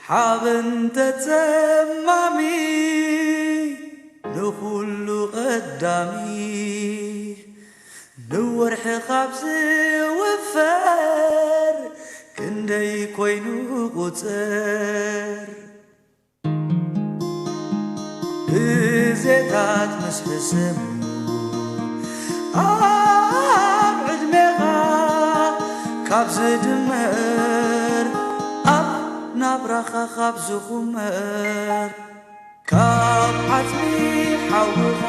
ሓበን ተጸማሚ ንኹሉ ቀዳሚ ንወርሒ ካብ ዝውፈር ክንደይ ኮይኑ ቁጽር ብዜታት ምስ ሕስም ኣብ ዕድሜኻ ካብ ዝድመር ኣብ ናብራኻ ካብ ዝኹመር ካብ ዓጽሚ ሓውኻ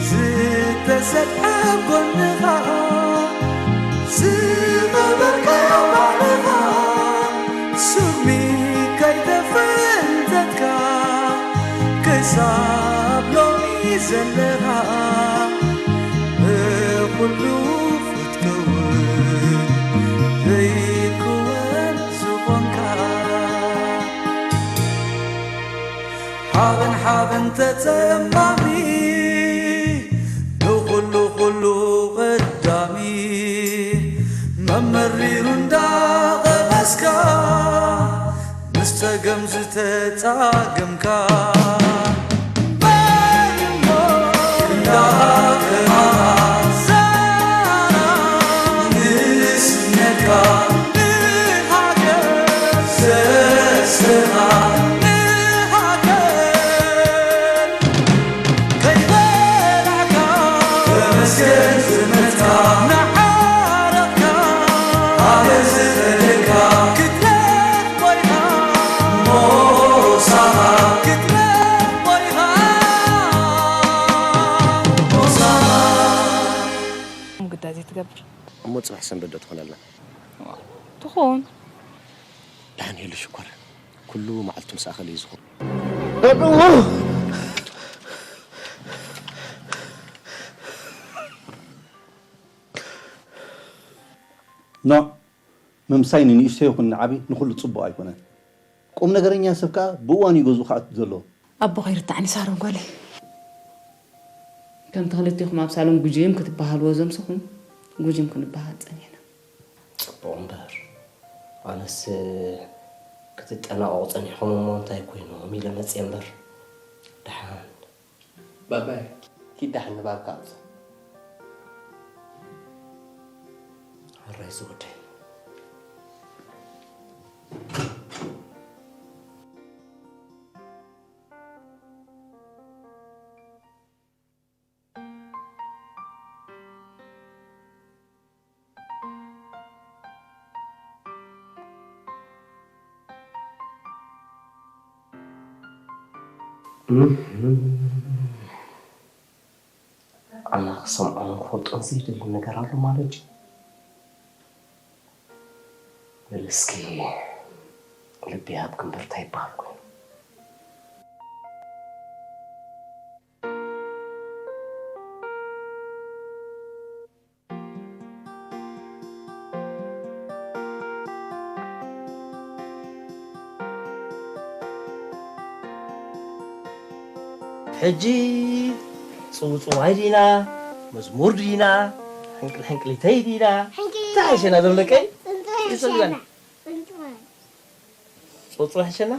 ዝተሰጥሐ ጎንኻ ዝቐበርካዮ ባዕልኻ ስሚ ከይተፈንተትካ ክሳብ ሎሚ ዘለኻ ብኹሉ ክትከውን ዘይክወን ዝኾንካ ሓበን ሓበን ተጸማሚ ንኹሉ ኩሉ ቀዳሚ መመሪሩ እንዳቐመስካ ምስ ጸገም ዝተጻገምካ በል እሞ እንዳቐማኻ ንስነካ ንሃገር ዘሰኻ ንሃገር ከይበላዕካ ተመስገን ዝመጽካ ንዓረቕካ ኣነ ዝፈለካ ክትረኽ ኮይና ሞሳኻ ክትረኽ ኮይና ሞሳኻ ግዳ ዘይትገብር እሞ ጽባሕ ሰንበት ዶ ትኾነልና? ትኾን። ደሓን ሄሉ ሽኮር፣ ኩሉ መዓልቱ ምስ ኣኸለ እዩ ዝኸውን። ኖ፣ ምምሳይ ንንእሽቶ ይኹን ንዓቢ ንኹሉ ጽቡቕ ኣይኮነን። ቁም ነገረኛ ሰብ ከኣ ብእዋኑ እዩ ገዝኡ ክኣቱ ዘለዎ። ኣቦኻ ይርታዕኒ ሳሮን ጓለይ። ከምቲ ክልቴኹም ኣብ ሳሎን ጉጅም ክትበሃልዎ ዘምሰኹም ጉጅም ክንበሃል ጸኒሕና። ጽቡቕ እምበር፣ ኣነስ ክትጠናቐቑ ጸኒሕኹም እሞ እንታይ ኮይኖም ኢለ መጽየ እምበር። ደሓን። ባባይ፣ ኪድ ደሓን ንባብካ ኣምጽእ። ሕራይ ዝወደይ። ኣነ ክሰምዖን ክፈልጦን ዘይደሊ ነገር ኣሎ ማለት እዩ። በል እስኪ ልቢ ሃብኪ እምበር እንታይ ይበሃል ኮይኑ? ሕጂ ጽውጽዋይ ዲና፣ መዝሙር ዲና፣ ሕንቅል ሕንቅሊተይ ዲና፣ እንታይ ሓይሸና ደብለቀይ? ጽንጽዋይ ይሰልበና። ሓይሸና። ጽንጽዋይ። ጽውጽዋይ ሓይሸና?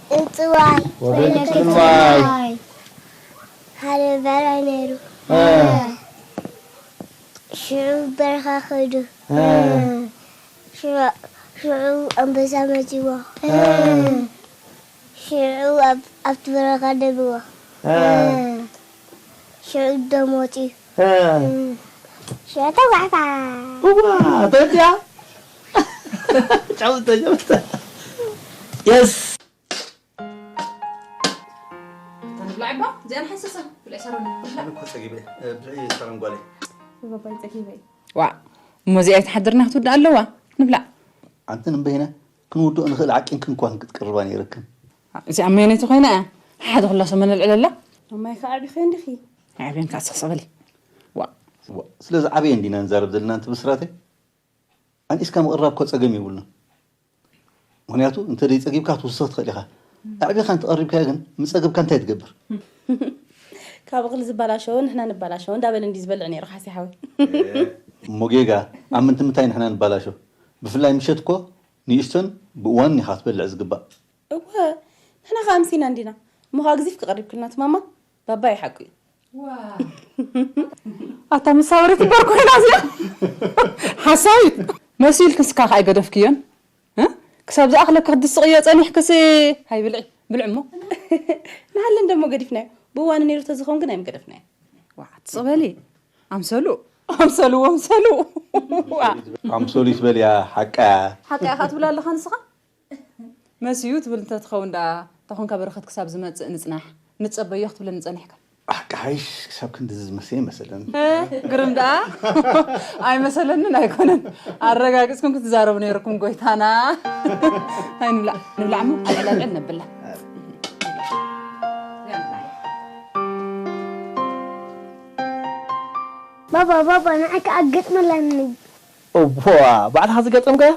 ጽውጽዋይ። ወበለ ወበለ ጽልዋይ። ጽልዋይ። ሓደ በራይ ነይሩ። እ። ሽዑ በረኻ ከይዱ። እ። ሽዑ፣ ሽዑ ኣንበሳ መጺዎ። እ። ሽዑ ኣብ፣ ኣብቲ በረኻ ደብዎ። እ። ሽዑ ደም ወጺኡ። እ። ሽዑ ተጓዕፋ። እዋ፣ ተወዲኣ። ጫውተ፣ ጫውተ። የስ። እታ ንብላዕ እባ፣ እዚኣ ንሓንሰሳ፣ ብልዒ ሰረን፣ ንብላዕ። ኣነ እኮ ጸጊበ፣ እ፣ ብልዒ ሰረን ጓለይ። ባባይ ጸጊበ። ዋእ፣ እሞ እዚኣ ኣይትሓድርና ክትውዳእ ኣለዋ። ንብላዕ። ኣንተን እምበይነ ክንውድኦ ንኽእል ዓቂንክን እኳ ክንክትቅርባ ነይርክን። እዚኣ መየነይቲ ኮይና እያ? ሓደ ኩላ ሰመን ኣልዕለላ። ማይ ከኣ ኣዕቢኽዮ እንዲኺ። ኣዕብየን ከኣ ስቕስቕ በሊ። ዋእ። ዋእ፣ ስለዚ ዓብየ እንዲና ንዛረብ ዘለና ኣንቲ ብስራተይ? ኣንኢስካ ምቕራብ እኮ ጸገም የብሉን። ምኽንያቱ እንተ ደይጸጊብካ ክትውስኽ ትኽእል ኢኻ። ኣዕቢኻ እንተቐሪብካዮ ግን ምጸገብካ እንታይ ትገብር? ካብ እኽሊ ዝበላሸወ ንሕና ንበላሸወ እንዳበለ እንድዩ ዝበልዕ ነይሩ ካሕሲ ሓወይ። እሞ ጌጋ ኣብ ምንትምታይ ንሕና ንበላሾ? ብፍላይ ምሸት እኮ ንእሽቶን ብእዋን ኢኻ ትበልዕ ዝግባእ። እወ፣ ንሕና ኸኣ ኣምሲና እንዲና። እሞ ኸኣ ግዚፍ ክቐሪብ ክልና ትማማ፣ ባባ ይሓቁ እዩ። ኣታ መሳወሪት እምበር ኮይና እዚኣ ሓሳዊት መሲልክስ ካኻ ኣይገደፍክዮን እ? ክሳብ ዝኣኽለኪ ክትስቕዮ ጸኒሕክሲ። ሃይ ብልዒ፣ ብልዒ እሞ። ንሃለን ደሞ ገዲፍናዮ። ብእዋኑ ነይሩ ተዝኸውን ግን ኣይምገደፍናዮ። ዋዕ ትስቕበሊ። ኣምሰሉ ኣምሰሉ ኣምሰሉ። ኣምሶሊት በልያ ሓቃ። ሓቃ ኢኻ ትብላ ኣለኻ ንስኻ። መስዩ ትብል እንተትኸውን ደኣ፣ እታ ኾንካ በረኸት ክሳብ ዝመጽእ ንጽናሕ፣ ንጸበዮ ክትብለኒ ጸኒሕካ። ኣሕ፣ ክሓይሽ ክሳብ ክንድዚ ዝመስየ መሰለኒ። ግርም ደኣ ኣይመሰለንን ኣይኮነን። ኣረጋጊጽኩም ክትዛረቡ ነይርኩም ጎይታና። ሃይ ንብላዕ፣ ንብላዕ እሞ ኣልዕል ኣልዕል ነብላ። ባባ ባባ ንዓይ ከዓ ግጥሚ ኣለኒ። እዋ ባዕልኻ ዝገጠምካያ?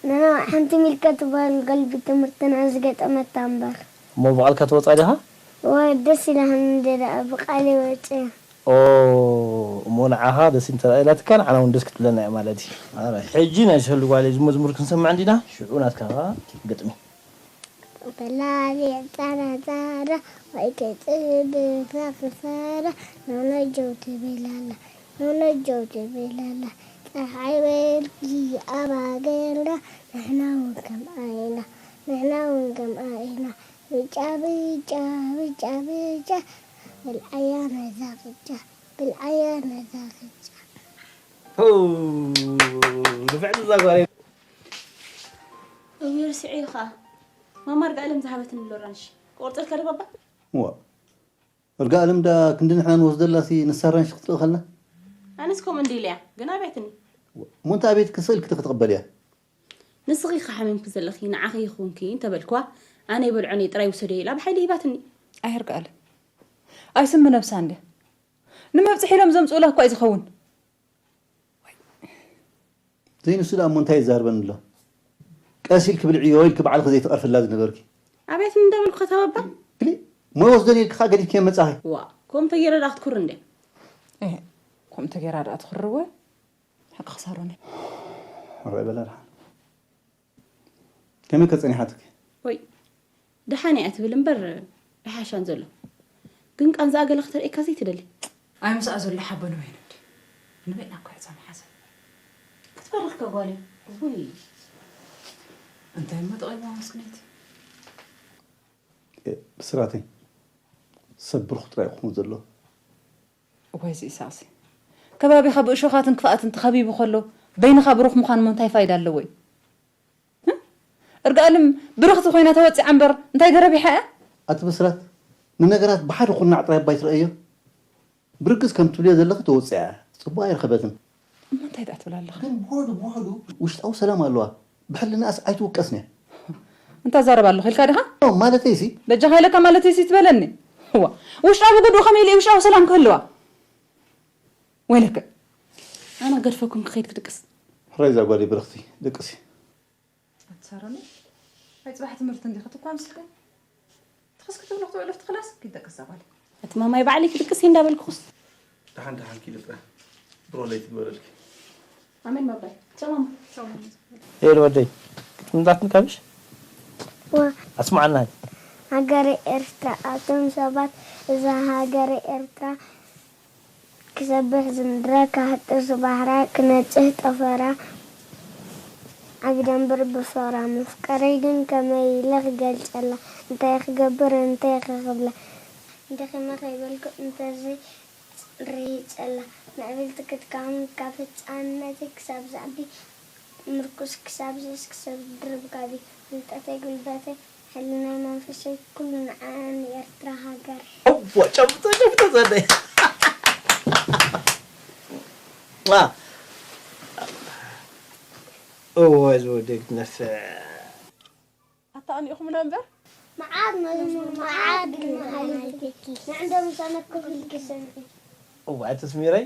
ንዓ ሓንቲ ሚልከ ትበሃል ጓል ቤት ትምህርትና ዝገጠመታ እምበር። እሞ ብቓልካ ትወጻ ዲኻ? እወ ደስ ኢላትኒ እንድየ ደኣ ብቓለይ ወጺአ። ኦ እሞ ንዓኻ ደስ እንተ ኢላትካ ንዓና እውን ደስ ክትብለና እያ ማለት እዩ። ሕጂ ናይ ሰሉ ጓለይ እዚ መዝሙር ክንሰምዕ እንዲና ሽዑ ናትካ ኸኣ ግጥሚ። በላሊዕ ጸራጸራ ወይ ከይጽብብ ክፈራ ኖኖጀው ትብል ኣላ ኖኖጀው ትብል ኣላ ጸሓይ ወርቂ ኣብ ሃገርና ንሕና እውን ከምኣ ኢና ንሕና እውን ከምኣ ኢና ብጫ ብጫ ብጫ ብጫ ብልዓያ ነዛ ቅጫ ብልዓያ ነዛ ቅጫ። ንፍዕቲ እዛ ጓለይ እውይ ርሲዐዮ ኸኣ ማማ እርጋኣለም ዝሃበትኒ ኣሎ ራንሽ ክቆርጸልካ ዶ ባባ? እዋ እርጋኣለም ደኣ ክንዲ ንሕና ንወስደላሲ ንሳ ራንሽ ክትርኢ ከላ ኣነስ ከምኡ እንድየ ኢለያ ግን ኣብያትኒ። እሞ እንታይ ኣብየትኪ ስእልኪ ተኽትቕበልያ? ንስኺ ኢኺ ሓሚምኪ ዘለኺ ንዓኺ ይኹንኪ እንተበልክዋ ኣነ ይበልዖን እየ ጥራይ ውሰድዮ ኢላ ብሓይሊ ሂባትኒ። ኣይ እርጋኣለም ኣይስሚ ነብሳ እንድያ ንመብጽሒ ኢሎም ዘምጽኡላ እኳ እዩ ዝኸውን። ዘይንሱ ደኣ እሞ እንታይ ይዛርበኒ ኣሎ? ቀስ ኢልኪ ብልዕዮ ኢልኪ ባዕልኺ ዘይትቐርፍላ ዝነበርኪ። ኣብያትኒ እንዳበልኩ ከተባባ። ፕሊ ሞይ ወስደኒ ኢልኪ ከኣ ገዲፍክዮ መጻኺ። ዋእ ከምኡ ተጌረ ደኣ ክትኩሪ እንድያ። እህ ከምኡ ተጌራ ደኣ ትኽሪ እወ ሓቂ ክሳሮኒ። ሕራይ በላ ደሓን። ከመይ ከ ጸኒሓትኪ? ወይ ደሓን እያ ትብል እምበር ኣይሓሻን ዘሎ። ግን ቃንዛኣ ገለ ከተርእየካ ዘይትደሊ? ኣይ ምስኣ ዘሎ ሓቦ ንበይኑ እንዲ ንበይና እኮ እያ ጸኒሓ ዘላ። ክትበርኽ ከ ጓለይ። ውይ። እንታይ እሞ ጠቒምዋ መስኪነይቲ። ብስራተይ ሰብ ብሩኽ ጥራይ ክኸውን ዘለዎ። እዋይ እዚ ኢሳቕሲ ከባቢኻ ብእሾኻትን ክፍኣትን ተኸቢቡ ከሎ በይንኻ ብሩኽ ምዃን እሞ እንታይ ፋይዳ ኣለዎ እዩ? እርግኣለም ብርኽቲ ኮይና ተወፂዓ እምበር እንታይ ገረቢሓ እያ? ኣቲ ብስራት ንነገራት ብሓደ ኩርናዕ ጥራይ እባ ኣይትርኣዮ። ብርግጽ ከም ትብልዮ ዘለኺ ተወጺኣ እያ። ጽቡቕ ኣይረኸበትን። እሞ እንታይ ደኣ ትብል ኣለኻ? ግን ብውሕዱ ብውሕዱ ውሽጣዊ ሰላም ኣለዋ። ብሕልናኣስ ኣይትውቀስን እያ። እንታይ እዛረብ ኣለኹ ኢልካ ዲኻ? ኦ፣ ማለተይሲ። በጃኻ ኢለካ ማለተይሲ ትበለኒ። እዋ፣ ውሽጣዊ ጉድኡ ከመይ ኢሉ እዩ ውሽጣዊ ሰላም ክህልዋ? ወይለከ። ኣነ ክገድፈኩም ክኸይድ ክድቅስ። ሕራይ እዛ ጓለይ ብርኽቲ፣ ድቅሲ። ኣቲ ሳሮነይ ናይ ፅባሕ ትምህርቲ እንዲኺ ትኳ ምስልከ ትኽስ ክትብሉ ክትውዕሉ ኣብቲ ክላስ ኪድ ደቅስ እዛ ጓል። ኣቲ ማማይ ባዕለይ ክድቅስ እየ እንዳበልኩኹስ። ደሓን ደሓን ኪዲ ጥራይ ብሮ ለይቲ ግበረልኪ። ኣሜን ባባይ። ቻው ማማ። ሄሎ ወደይ ክትምንጣት ንካብሽ ኣስማዓና ሃገረ ኤርትራ ኣቶም ሰባት እዛ ሃገረ ኤርትራ ክሰብሕ ዝምድራ፣ ክሃጥር ባሕራ፣ ክነጽህ ጠፈራ፣ ዓቢ ደንብር ብፍቕራ፣ መፍቀረይ ግን ከመይ ኢለ ክገልጸላ፣ እንታይ ክገብር እንታይ ክብላ፣ ደኺመ ከይበልኩ እንተዘይ ርሂጸላ፣ ምዕብልቲ ክትከውን ካብ ህጻንነተይ ክሳብ ዝዓቢ፣ ምርኩስ ክሳብ ዝእስ ክሳብ ድርብ ጋቢ፣ ፍልጠተይ ጉልበተይ ሕልናይ መንፈሰይ ኩሉ ንዓኣ ንኤርትራ ሃገረይ። እወ ጨብጦ ጨብጦ ዘደይ እወ ዝወደግ ነፍዕ ኣታ ኣኒእኹምና እምበር መዓት መዝሙር መዓት ግን መሃልቲ ንዕንዶ ምሳና ኮፍ ኢልኪ ሰምዒ። እወ ኣቲ ስሚረይ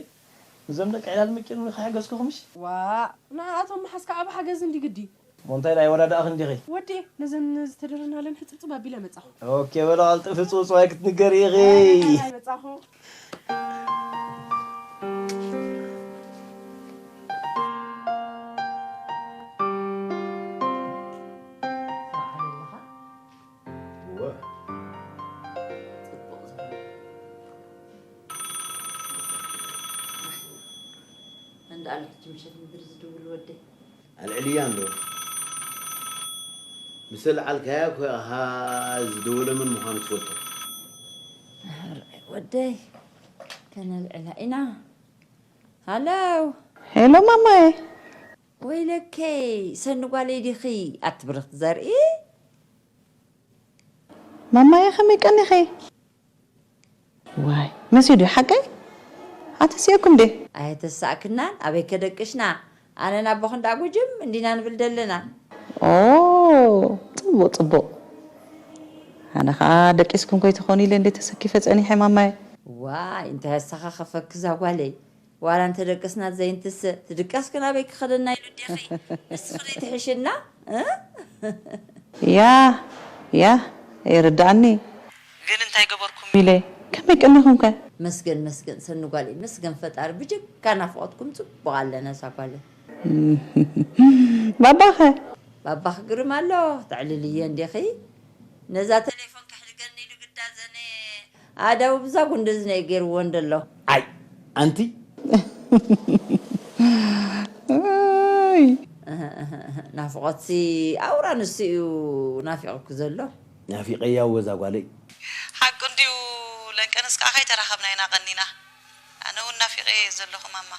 እዞም ደቂ ዕላል መቂርኒ ከሕገዝኩኹምሽ። ዋእ ንዓኣቶም ምሓዝ ከዓ ብሓገዝ እንዲ ግዲ። እሞ እንታይ ናይ ወዳዳእኺ እንዲኺ። ወዲ ነዘን ዝተደረናለን ሕፅብፅብ ኣቢለ መፃኹ። ኦኬ በሎ ቀልጥፊ ፅውፅዋይ ክትንገሪ ኢኺ። መፃኹ። ኣለ ሕጂ ምሸት ምድሪ ዝድውል ወደይ። ኣልዕልያ እንዶ። ምስ ኣልዓልካያ እኮ ኢኻ ዝደወለ መን ምዃኑ ትፈልጦ። ኣረ ወደይ፣ ከነልዕላ ኢና። ሃለው። ሄሎ ማማዬ። ወይለከይ፣ ሰኒ ጓለይ ዲኺ ኣቲ ብርኽቲ ዘርኢ? ማማዬ ከመይ ቀኒኺ? ዋይ፣ መሲዩ ድዩ ሓቀይ? ኣተሲእኩም ድየ? ኣይተሳእክናን፣ ኣበይ ከደቅሽና? ኣነን ኣቦኽን ደኣ ጉጅም እንዲና ንብል ደለና። ኦ፣ ጽቡቕ፣ ጽቡቕ። ኣነ ኸኣ ደቂስኩም ከይትኾኑ ኢለ እንደ ተሰኪፈ ጸኒሐ ማማዬ። ዋይ፣ እንታይ ኣሰኻኸፈኪ እዛ ጓለይ? ዋላ እንተ ደቅስና ዘይንትስእ፣ ትድቀስ ግን ኣበይ ክኸደና ኢሉ ዲኺ? ንስኺ ዘይትሕሽና? እ? ያ፣ ያ፣ ይርድኣኒ። ግን እንታይ ገበርኩም ኢለ፣ ከመይ ቀኒኹም ከ? መስገን፣ መስገን፣ ሰኒ ጓለይ፣ መስገን ፈጣሪ፣ ብጀካ ናፍቖትኩም ጽቡቕ ኣለና እዛ ጓለይ። ባባኸ? ባባኽ ግርም ኣሎ፣ ተዕልልየ እንዲኺ? ነዛ ቴሌፎን ከሕድገኒ ኢሉ ግዳ ዘነ ኣዳው ብዛ ጉንዲ ዝነ ገይርዎ እንደሎ። ኣይ፣ ኣንቲ። ኣይ። እህ፣ እህ፣ እህ፣ ናፍቖትሲ ኣውራ ንሱ እዩ ናፊቑኪ ዘሎ። ናፊቐያ እወ እዛ ጓለይ። ሓቂ እንድዩ ለንቀንስ ከኣ ከይተራኸብና ኢና ቀኒና። ኣነ እውን ናፊቐ እየ ዘለኹ ማማ።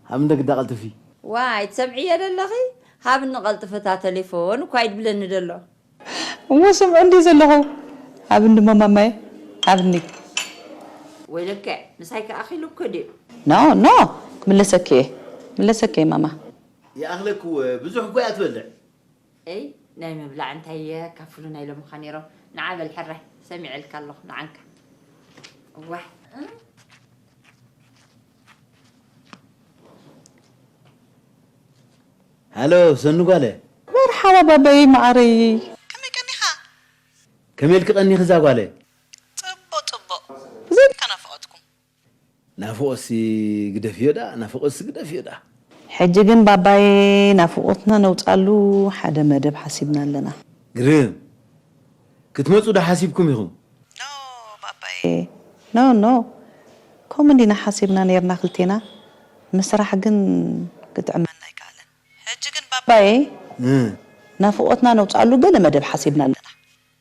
ሃብኒ ግዳ ቀልጥፊ። ዋይ፣ ትሰምዕዮ ደለኺ? ሃብኒ ቀልጥፈታ ቴሌፎን እኳ ይድብለኒ ደሎ። እሞ ስምዑ እንድዩ ዘለኹ። ሃብኒ እሞ ማማየ፣ ሃብኒ። ወይለከ፣ ምሳይ ከኣኺሉ እኮ ድዩ? ኖ፣ ኖ፣ ክምለሰኪ እየ። ክምለሰኪ እየ ማማ። ይኣኽለኪ እወ፣ ብዙሕ እኮ እያ ትበልዕ። እይ፣ ናይ ምብላዕ እንታይ የካፍሉና ኢሎምኻ ነይሮም። ንዓ በል ሕራይ፣ ሰሚዐልካ ኣለኹ፣ ንዓንካ። እዋይ። ሃሎ፣ ሰኑ ጓለ። መርሓባ ባባይ መዓረይ። ከመይ ቀኒኻ? ከመይ ኢልኪ ቀኒኺ እዛ ጓለ? ጽቡቕ፣ ጽቡቕ። ብዘይካ ናፍቖትኩም። ናፍቖትሲ ግደፍዮ ደኣ፣ ናፍቖትሲ ግደፍዮ ደኣ። ሕጂ ግን ባባየ ናፍቖትና ነውጻሉ ሓደ መደብ ሓሲብና ኣለና። ግርም። ክትመጹ ዶ ሓሲብኩም ኢኹም? ኖ ባባየ፣ ኖ፣ ኖ። ከምኡ እንዲና ሓሲብና ነይርና ክልቴና። ምስራሕ ግን ክጥዕመና ኣይከኣለን። ሕጂ ግን ባባየ፣ እ። ናፍቖትና ነውጻሉ ገለ መደብ ሓሲብና ኣለና።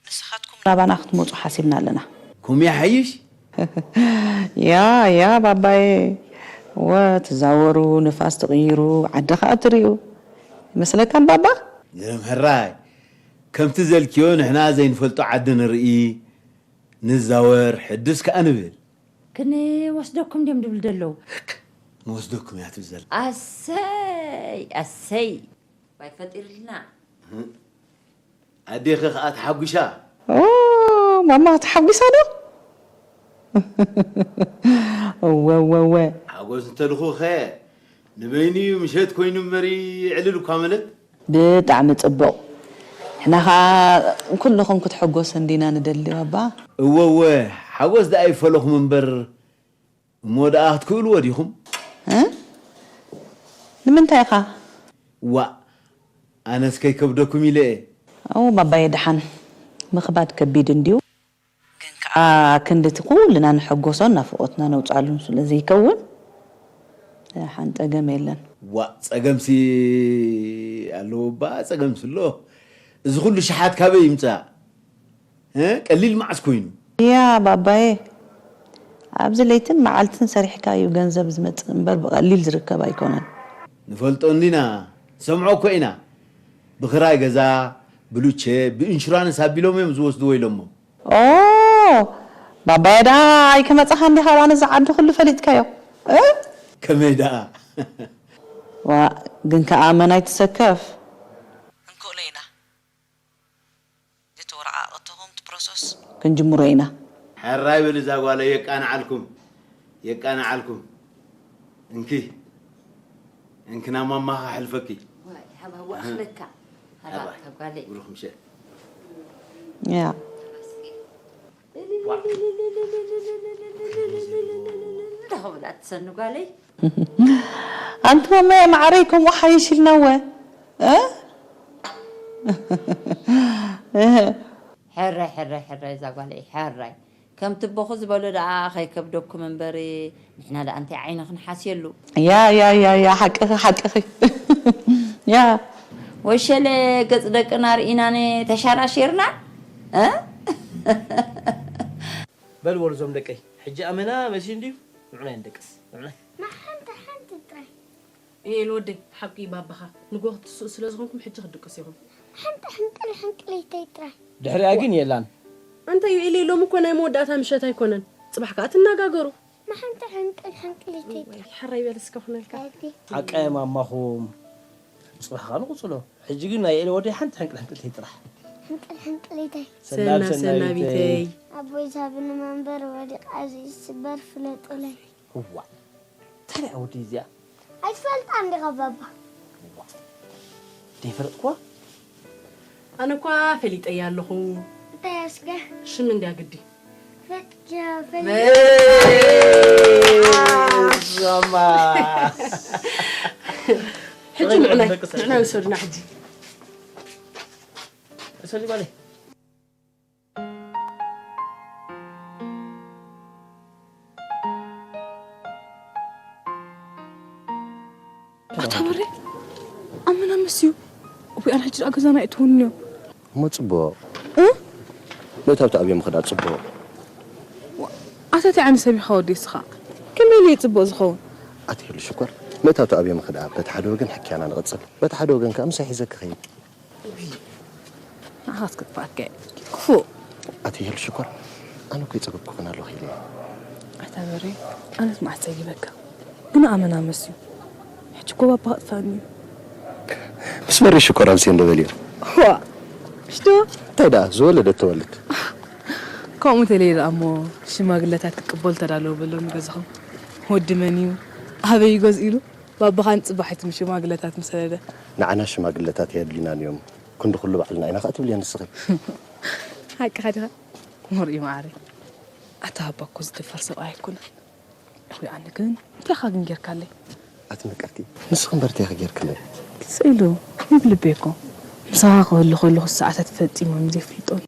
ንስኻትኩም ናባና ክትመጹ ሓሲብና ኣለና። ከምኡ ይሓይሽ? ያ፣ ያ ባባየ። እወ፣ ትዛወሩ፣ ንፋስ ትቕይሩ፣ ዓዲ ኸኣ ትርእዩ። ይመስለካን ባባ? ግርም ሕራይ። ከምቲ ዘልክዮ ንሕና ዘይንፈልጦ ዓዲ ንርኢ፣ ንዛወር፣ ሕድስ ከኣ ንብል። ክንወስደኩም ድዮም ድብል ደለዉ? ክንወስደኩም እያ ትብል ዘላ። ኣሰይ፣ ኣሰይ። ዋይ ፈጢርልና። ኣዴኺ ኸኣ ተሓጒሳ። ኦ፣ ማማ ተሓጒሳ ዶ? እወ፣ እወ፣ እወ። ሓጎስ እንተልኹኸ ንበይኑ እዩ ምሸት ኮይኑ እምበሪ ዕልል እኳ መለት። ብጣዕሚ ጽቡቕ። ንሕና ኸኣ ኩልኹም ክትሕጎሱ እንዲና ንደሊ ባባ። እወ፣ እወ፣ ሓጎስ ደኣ ይፈለኹም እምበር እሞ ደኣ ክትክእልዎ ዲኹም? እ? ንምንታይ ኢኻ? ዋእ፣ ኣነስ ከይከብደኩም ኢለ እየ። ኣው ባባየ ደሓን፣ ምኽባድ ከቢድ እንድዩ። ግን ከኣ ክንድቲ ኩልና ንሕጎሶን ናፍቖትና ነውጻሉን ስለ ዘይከውን፣ ደሓን ጸገም የለን። ዋእ፣ ጸገምሲ ኣለዎ እባ፣ ጸገምሲ ኣሎ። እዚ ኩሉ ሸሓት ካበይ ይምጻእ? እ? ቀሊል መዓስ ኮይኑ? ያ ባባየ፣ ኣብዚ ለይትን መዓልትን ሰሪሕካ እዩ ገንዘብ ዝመጽእ እምበር ብቐሊል ዝርከብ ኣይኮነን። ንፈልጦ እንዲና፣ ንሰምዖ እኮ ኢና። ብኽራይ ገዛ፣ ብሉቼ፣ ብኢንሹራንስ ኣቢሎም እዮም ዝወስድዎ ኢሎሞ። ኦ፣ ባባየ ደኣ ኣይከመጻኻን ዲኻ ዋላ ነዚ ዓዲ ኩሉ ፈሊጥካዮ? እ? ከመይ ደኣ? ዋእ፣ ግን ከኣ መን ኣይትሰከፍ። ክንክእሎ ኢና። እቲ ወረቓቕትኹም እቲ ፕሮሰስ ክንጅምሮ ኢና። ሕራይ በሊ እዛ ጓለይ፣ የቃንዓልኩም፣ የቃንዓልኩም። እንኪ፣ እንኪ ናብ ማማኻ ሕልፈኪ። ዋይ፣ ሃባ፣ ሃባ፣ ኣኽለካ። ሃባ፣ ሃባ፣ ሃባ ጓለይ። ብሩኽ ምሸት። ያ። እንዳኸብላ ትሰኒ ጓለይ። ኣንቲ ማማየ ማዓረይ፣ ከምኡ ሓይሽ ኢልና እወ። እ? ሕራይ፣ ሕራይ፣ ሕራይ፣ እዛ ጓለይ፣ ሕራይ። ከምቲ ቦኹ ዝበሎ ደኣ ከይከብደኩም እምበር፣ ንሕና ደኣ እንታይ ዓይኒ ክንሓስየሉ? ያ ያ ያ ያ ሓቅኺ ሓቅኺ ያ ወሸለ ገጽ ደቅና ርኢናነ ተሻራሺርና እ? በል ወርዞም ደቀይ ሕጂ ኣመና መሲ እንድዩ ንዑናይ ንደቅስ ንዑናይ ንሓንቲ ሓንቲ ጥራይ ኤል ወደይ ሓቂ ባባኻ ንጎ ክትስኡ ስለ ዝኾንኩም ሕጂ ክትድቅሱ ኢኹም። ሓንቲ ሕንቅል ሕንቅሊተይ ጥራይ ድሕሪኣ ግን የላን ኣንታ ዩ ኤል ሎም እኮ ናይ መወዳእታ ምሸት ኣይኮነን ጽባሕ ከዓ ትነጋገሩ። ንሓንቲ ሕንቅል ሕንቅሊተይ ጥራይ ሓራይ በል እስከ ኩነልካ። ሓቃ የማማኹም ጽባሕ ከዓ ንቕጽሎ ሕጂ ግን ናይ ኤል ወደይ ሓንቲ ሕንቅል ሕንቅልተይ ጥራሕ ሕንቅል ሕንቅሊተይ ሰናብ ሰናቢተይ ኣቦይ ዛብኒ መንበር ወዲቕ ኣብዚ ይስበር ፍለጡለይ እዋ ታዲያ ወዲ እዚኣ ኣይትፈልጣ እንዲኻ ባባ ደይፈለጥኩዋ ኣነ እኳ ፈሊጠያ ኣለኹ እንታይ ኣስገ ሽም እንድያ ግዲ ፈትያ ፈሊ ሕጂ ንዕናይ ንዕናይ ውሰዱና ሕጂ ሰሊባለይ ኣታ በሬ ኣመና መስዩ እዊኣን ሕጂ ደኣ ገዛና ይእትውኒ እዮም እሞ ጽቡቕ ምእታው ተኣብዮም ኽዳ ጽቡቕ ኣታ እንታይ ዓይነት ሰብ ኢኻ ወዲ እስኻ ከመይ ኢሉ እዩ ጽቡቕ ዝኸውን ኣትየሉ ሽኮር ምእታው ተኣብዮም ኽዳ በቲ ሓደ ወገን ሕክያና ንቐጽል በቲ ሓደ ወገን ከኣ ምሳይ ሒዘ ክኸይድ ንዓኻስ ክጥፋኣካ እየ ክፉእ ኣትየሉ ሽኮር ኣነ እኮ ይጸገብ ክኾን ኣለኹ ኢለ እየ ኣታ በሬ ኣነስ መዓስ ጸጊበካ ግን ኣመና መስዩ ሕጂ እኮ ባባ ክጥፋእኒ እዩ ምስ በሬ ሽኮር ኣምስየ እንዶ በልዮ ዋ ሽቶ እንታይ ደኣ ዝወለደት ተወልድ ከምኡ ተለየ ደኣ እሞ ሽማግለታት ክቅበሉ ተዳለዉ በሎ ንገዛኹም ወዲ መን እዩ ኣበይ ይገዝ ኢሉ ባባኻን ጽባሒት ሽማግለታት ምስ ሰደደ ንዓና ሽማግለታት ኣየድልዩናን እዮም ክንዲ ኩሉ ባዕልና ኢና ከኣ ትብልዮ ንስኺ ሓቅኻ ዲኻ ክመርኡ ማዓረይ ኣታ ኣባ እኮ ዝድፈር ሰብኣይ ኣይኮነን ወይ ኣነ ግን እንታይ ኢኻ ግን ጌርካለይ ኣቲ ምቅርቲ ንስኺ እምበር እንታይ ኢኺ ጌርክለይ ስኢሉ ይብልቤ እኮ ምሳኻ ክህሉ ከለኹ ሰዓታት ፈጺሞም ዘይፍልጦን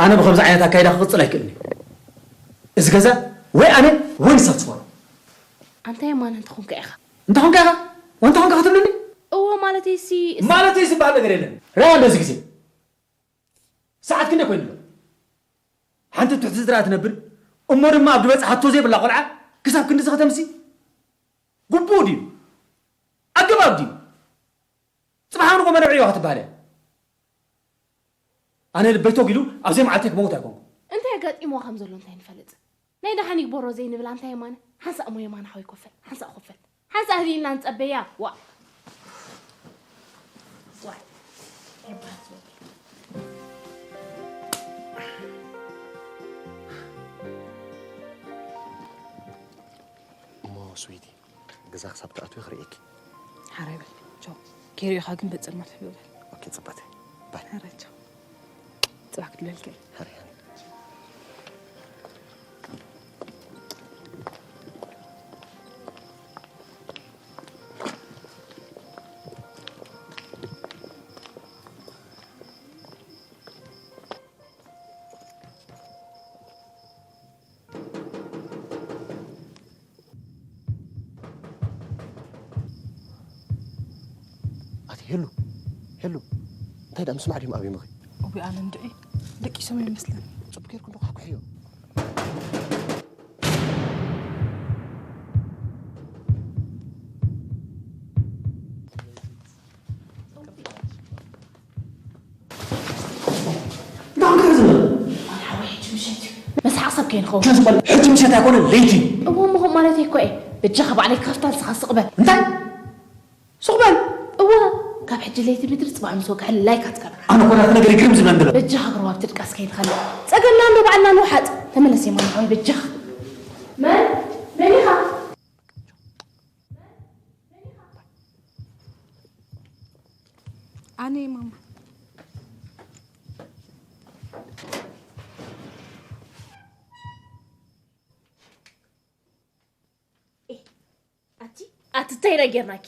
ኣነ ብኸምዚ ዓይነት ኣካይዳ ክቕፅል ኣይክእልን እዩ። እዚ ገዛ ወይ ኣነ ወይ ንሳ ትስፈሮ። ኣንታ የማነ እንተኾንካ ኢኻ። እንተኾንካ ኢኻ ወይ እንተኾንካ ክትብልኒ? እዎ ማለተይሲ ማለተይ ዝበሃል ነገር የለን። ርኣ በዚ ግዜ ሰዓት ክንደይ ኮይኑ ኣሎ? ሓንቲ ትሕቲ ስድራ ትነብር እሞ ድማ ኣብ ዝበፅሓቶ ዘይብላ ቆልዓ ክሳብ ክንድዚ ከተምሲ ግቡእ ድዩ? ኣገባብ ድዩ? ፅባሕ ኣንቆ መደብ ዕዮ ክትበሃል እያ። ኣነ ልበይ ተጒሉ ኣብ ዘይመዓልተይ ክመውት ኣይኮንኩ። እንታይ ኣጋጢምዋ ከም ዘሎ እንታይ ንፈልጥ? ናይ ደሓን ይግበሮ ዘይንብል ኣንታ የማነ፣ ሓንሳእ እሞ የማነ ሓወይ ኮፈል፣ ሓንሳእ ኮፈል፣ ሓንሳእ ህሊና ንጸበያ። ዋእ። ዋእ። እሞ ስዊቲ ገዛ ክሳብ ትኣትዊ ክርእየኪ። ሓራይ በል ቻው። ኬርዮኻ ግን በጸልማት ሕበበል። ኦኬ ጽባተ። ባይ። ሓራይ ቻው። ጽባሕ ክድለልከ። ሓራይ። ሄሉ፣ ሄሉ፣ እንታይ ደኣ ምስማዕ ድዮም ኣብዮም እኺ? ኦቢ ኣነ እንድዒ ደቂሶም ይመስለኒ። ጽቡቅ ጌርኩም ዶ ካሕኩሕዮ። መስሓቕ ሰብ ከይንኸውን። ሕጂ ምሸት ኣይኮነን ለይቲ። እሞ እሞ ከምኡ ማለት እኮ እየ። በጃኻ ባዕለይ ክኸፍታ ንስኻ ስቕ በል። እንታይ? ሱቕ በል። እወ፣ ካብ ሕጂ ለይቲ ምድሪ ጽባሕ ምስ ወግሐ ላይክ ኣትገብር። ኣነ እኮ ናቲ ነገር ግርም ዝብለን ዘሎ። በጃኻ ግርባብ ትድቃስ ከይንኸልእ። ጸገምና እንዶ ባዕልና ንውሓጥ። ተመለስ የማነ ሓወይ በጃኻ። መን? መን ኢኻ? ኣነ ማማ። ኣቲ ኣቲ እንታይ ኢና ጌርናኪ?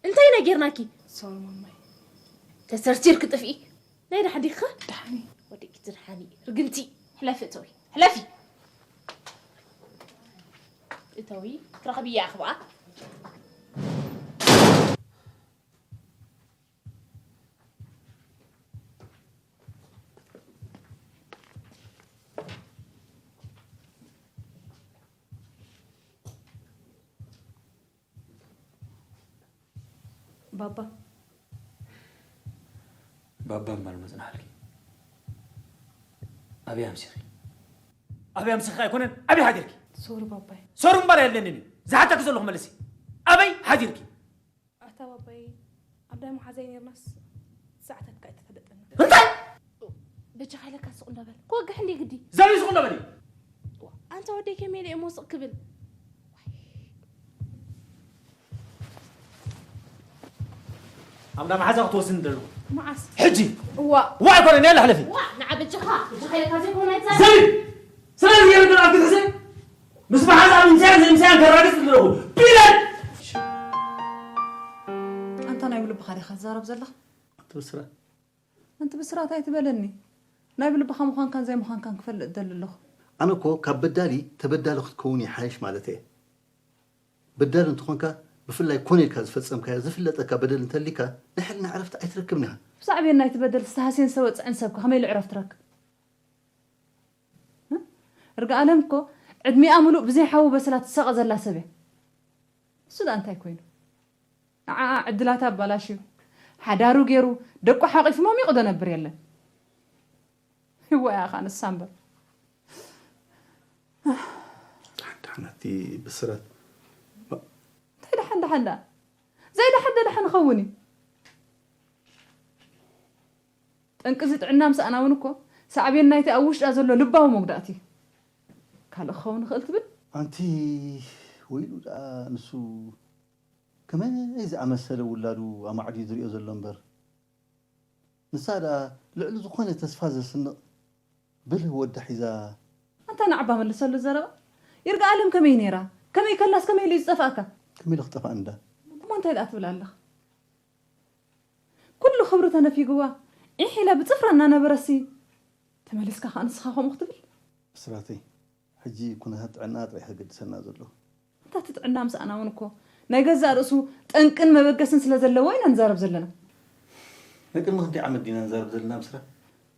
እንታይ ኢና ጌርናኪ? ሶሪ ማማይ። ተሰርሲርኪ ጥፍኢ። ናይ ደሓን ዲኺ? ደሓን እየ። ወዲእኪ ትድሓኒ። ርግምቲ። ሕለፊ እተዊ። ሕለፊ። እተዊ። ክትረኽብያ ኢኺ ብኣ። ባባ ባባ እምበር መፅናሕልኪ ኣበይ ኣምሲኺ? ኣበይ ኣምሲኺ ኣይኮነን ኣበይ ሓዲርኪ? ሶሪ ባባይ። ሶሪ እምበር የለንን እዩ ዝሓተኪ ዘለኹ መልሲ ኣበይ ሓዲርኪ? ኣታ ባባይ ኣብ ናይ መሓዛይ ኔርናስ ሰዓታት ከኣ ኣይተፈለጠና። እንታይ? በጃኻ ኢለካ ስቕ እንዶ በል ክወግሕ እንድየ ግዲ። ዘርዩ ስቕ እንዶ በል እዩ። ኣንታ ወደይ ከመይ ኢለ እየ ሞስቕ ክብል? ኣብ ናይ መሓዛ ክትወስን ደለኹ። መዓስ? ሕጂ። እዋ። እዋ ኣይኮነን ያለ ሕለፊ። እዋ ንዓ በጃኻ በጃኻ ኢለካ ዘይኮነ ኣይትዛረብ። ዘርዩ ስለዚ የረድን ኣብ ክትሕዘ ምስ መሓዛ ኣብ ምሳያን ዘይምሳያን ከራግጽ ኣለኹ ቢለን። ኣንታ ናይ ብልብኻ ዲኻ ትዛረብ ዘለኻ? ኣቲ ብስራት ኣንቲ ብስራት ኣይትበለኒ። ናይ ብልብኻ ምዃንካን ዘይምዃንካን ክፈልጥ እደሊ ኣለኹ። ኣነ እኮ ካብ በዳሊ ተበዳሊ ክትከውን ይሓይሽ ማለተይ እየ። በዳሊ እንተኾንካ ብፍላይ ኮነ ኢልካ ዝፈጸምካዮ ዝፍለጠካ በደል እንተሊካ ናይ ሕልና ዕረፍቲ ኣይትረክብን ኢኻ። ብዛዕብኤን ናይቲ በደል ዝተሃስየን ዝተወጽዐን ሰብከ ከመይ ኢሉ ዕረፍቲ ረክብ? ርግኣለም እኮ ዕድሚኣ ምሉእ ብዘይ ሓዊ በሰላ ትሳቐ ዘላ ሰብ እያ። እሱ ደኣ እንታይ ኮይኑ? ንዓኣ ዕድላታ ኣባላሽዩ፣ ሓዳሩ ገይሩ፣ ደቁ ሓቒፉ ሞሚቑ ደነብር የለን። ይወ ያኻ ንሳ እምበር። ደሓን ደሓን ኣቲ ብስራት። እንታይ ደሓን ደሓን ደኣ? ዘይደሓን ደደሓን ይኸውን እዩ። ጠንቂ እዚ ጥዕና ምስኣና እውን እኮ ሳዕቤን ናይቲ ኣብ ውሽጣ ዘሎ ልባዊ መጉዳእቲ እዩ። ካልእ ክኸውን ይኽእል ትብል? ኣንቲ ወይሉ ደኣ ንሱ ከመይ ዝኣመሰለ ውላዱ ኣማዕድዩ ዝሪኦ ዘሎ እምበር ንሳ ደኣ ልዕሊ ዝኾነ ተስፋ ዘስንቕ ብልህ ወዳ ሒዛ ኣንታ ንዓባ መልሰሉ ዘረባ ይርግኣለም ከመይ ነይራ? ከመይ ከላስ ከመይ ኢሉ እዩ ዝጠፍኣካ? ከመይ ኢሉ ክጠፍኣኒ ደኣ? እሞ እንታይ ደኣ ትብል ኣለኻ? ኩሉ ክብሪ ተነፊግዋ ዒሕ ኢላ ብጽፍራ እናነበረሲ ተመሊስካ ከኣ ንስኻ ከምኡ ክትብል? ብስራተይ ሕጂ ኩነታት ጥዕናኣ ጥራይ ከገድሰና ዘሎ። እንታ እቲ ጥዕና ምስኣና እውን እኮ ናይ ገዛእ ርእሱ ጠንቅን መበገስን ስለ ዘለዎ ኢና ንዛረብ ዘለና። ናይ ቅድሚ ክንደይ ዓመት ዲና ንዛረብ ዘለና ብስራት?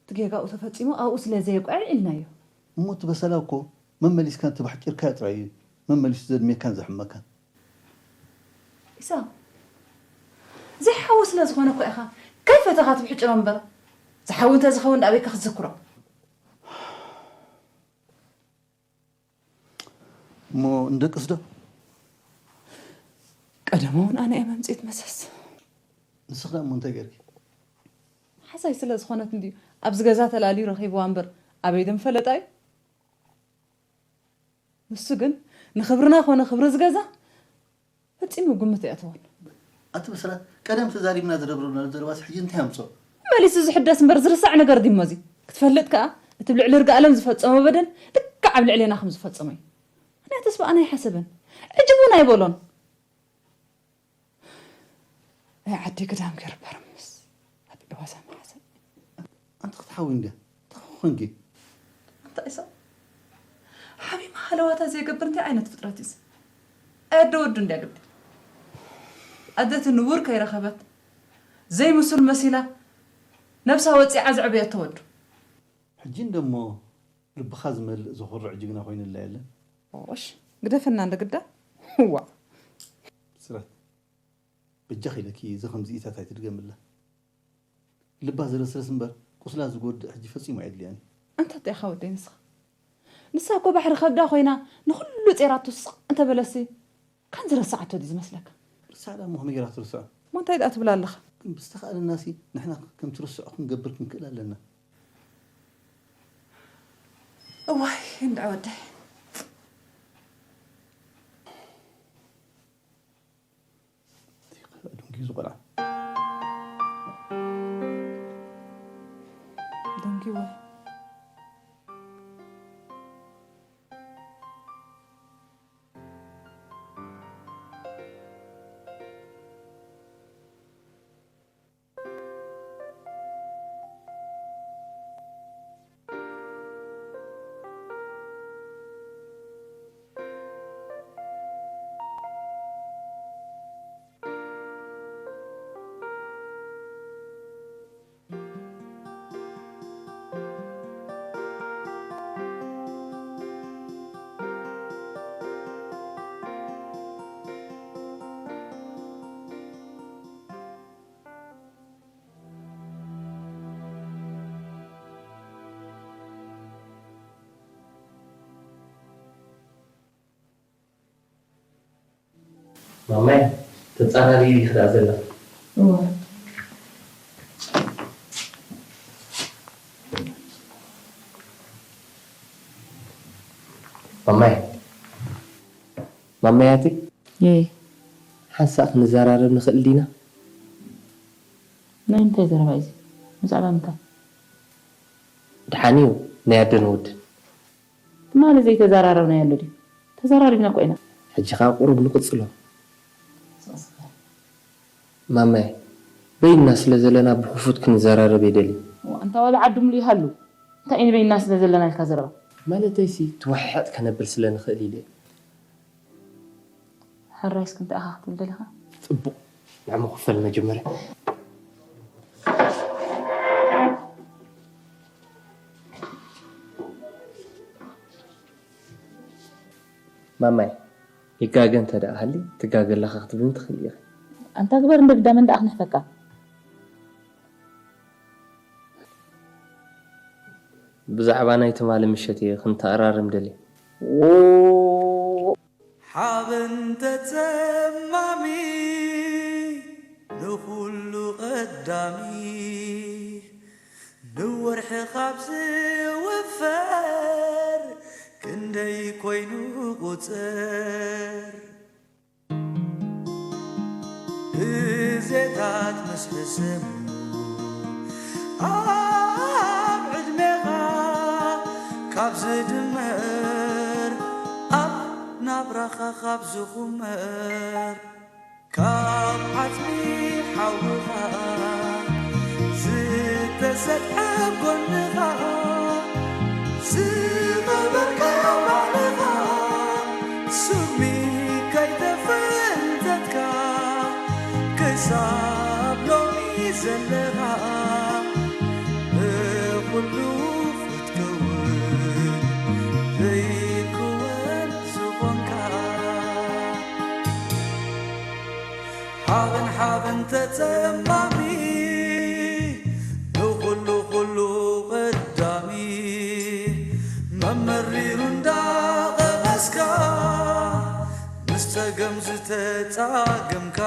እቲ ጌጋኡ ተፈጺሙ ኣብኡ ስለ ዘየውቅዐ ኣልዒልናዮ። እሞ እቲ በሰላ እኮ መመሊስካ እንተባሕቂርካዮ ጥራይ እዩ መመሊሱ ዘድምየካን ዘሕምመካን። ኢሳቕ፣ ዘይሓዊ ስለ ዝኾነ እኮ ኢኻ ከይፈተኻ ትብሕጭሮ እምበር፣ ዝሓዊ እንተዝኸውን ኣበይ ኢኻ ክትዝክሮ? እሞ ንደቅስ ዶ? ቀደም እውን ኣነ እየ መምፅኢት መሰስ። ንስኺ ደኣ እሞ እንታይ ገይርኪ? ሓሳይ ስለ ዝኾነት እንድዩ ኣብዚ ገዛ ተላልዩ ረኺብዋ እምበር ኣበይ ድምፈለጣ እዩ? ንሱ ግን ንኽብርና ኮነ ክብሪ እዚ ገዛ ፈጺሙ ግምት ኣየእተወን። ኣቲ ብስራት ቀደም ተዛሪብና ዝረብረብናሉ ዘረባስ ሕጂ እንታይ ኣምጽኦ? መሊሱ ዝሕደስ እምበር ዝርሳዕ ነገር ድዩሞ እዚ? ክትፈልጥ ከኣ እቲ ኣብ ልዕሊ ይርጋኣለም ዝፈጸሞ በደል ልክዕ ኣብ ልዕሌና ከም ዝፈጸሞ እዩ። ምኽንያቱስ ብኣና ኣይሓሰበን። ዕጅብ እውን ኣይበሎን። ናይ ዓዲ ግዳም ገይሩ በርምስ ኣቲ ዋዛ መሓዘ። ኣንቲ ክትሓዊ እንድያ እንታይ ኮንኪ? ኣንታ ኢሳቕ ሓሚማ ሃለዋታ ዘይገብር እንታይ ዓይነት ፍጥረት እዩስ? ኣይ ኣደ ወዱ እንድያ ግዲ። ኣደቲ ንቡር ከይረኸበት ዘይምሱል መሲላ ነብሳ ወጺዓ ዘዕበየቶ ወዱ። ሕጂ እንደሞ ልብኻ ዝመልእ ዘኹርዕ ጅግና ኮይኑላ የለን። ኦሽ፣ ግደፈና እንደ ግዳ። ዋ። ብስራት፣ በጃኺ ኢለኪ እዚ ከምዚኢታት ኣይትድገምላ። ልባ ዝረስርስ እምበር ቁስላ ዝጎድእ ሕጂ ፈጺሙ ኣየድልያን እዩ። ኣንታ እንታይ ኢኻ ወደይ ንስኻ? ንሳ እኮ ባሕሪ ከብዳ ኮይና ንኹሉ ጼራቶ ስቕ እንተበለሲ፣ ካን ዝረሳዓቶ ድዩ ዝመስለካ? ንሳ ደኣ እሞ ከመይ ጌራ ክትርስዖ? እሞ እንታይ ደኣ ትብል ኣለኻ? ግን ብዝተኻእለናሲ ንሕና ከም ትርስዖ ክንገብር ክንክእል ኣለና። እዋይ፣ እንድዒ ወደይ። ደንጊዩ እዚ ቆልዓ። ደንጊዩ ወይ? ማማይ፣ ተጻራሪ ኢኺ ደኣ ዘለኺ። እወ። ማማይ፣ ማማያተይ፣ የይ። ሓንሳእ ክንዘራረብ ንኽእል ዲና? ናይ ምንታይ ዘረባ እዩ እዚ? ብዛዕባ ምንታይ? ደሓን እዩ፣ ናይ ኣደን ወድን። ትማሊ ዘይተዘራረብናዮ ኣሎ ድዩ? ተዘራሪብና እኮ ኢና። ሕጂ ኸኣ ቁሩብ ንቕጽሎ። ስቕ ስቕ በል። ማማይ፣ በይንና ስለ ዘለና ብኽፉት ክንዘራረብ የደሊ። እዋ፣ እንታ ዋላ ዓዲ ሙሉእ ይሃሉ፣ እንታይ እዩ ንበይንና ስለ ዘለና ኢልካ ዘረባ? ማለተይሲ፣ ትውሕሕጥ ከነብል ስለ ንኽእል ኢለ። ሕራይ እስኪ እንታይ ኢኻ ክትብል ደሊኻ? ጽቡቕ። ንዕሞ ክፈል መጀመርያ። ማማይ፣ ይጋገ እንተ ደኣ ሃልዩ፣ ትጋገ ኣለኻ ክትብልኒ ትኽእሊ ኢኺ። ኣንታ ግበር እንደ ግዳ መን ደኣ ክነሕፈካ? ብዛዕባ ናይ ትማሊ ምሸት እየ ክንተኣራረም ደልየ። ሓበን ተጸማሚ ንኹሉ ቀዳሚ፣ ንወርሒ ካብ ዝውፈር ክንደይ ኮይኑ ቁጽር። ብዜታት ምስ ሕሰሙ ኣብ ዕድሜኻ ካብ ዝድመር፣ ኣብ ናብራኻ ካብ ዝኹመር፣ ካብ ዓጽሚ ሓውኻ ዝተሰጥዐ ጎንኻ ዝቐበርካዮ ባዕልኻ፣ ስሚ ከይተፈንተትካ ክሳብ ሎሚ ዘለኻ፣ ብኹሉ ክትከውን ዘይክወን ዝኾንካ። ሓበን ሓበን ተጸማሚ፣ ንኹሉ ኩሉ ቀዳሚ፣ መመሪሩ እንዳቐመስካ፣ ምስ ጸገም ዝተጻገምካ።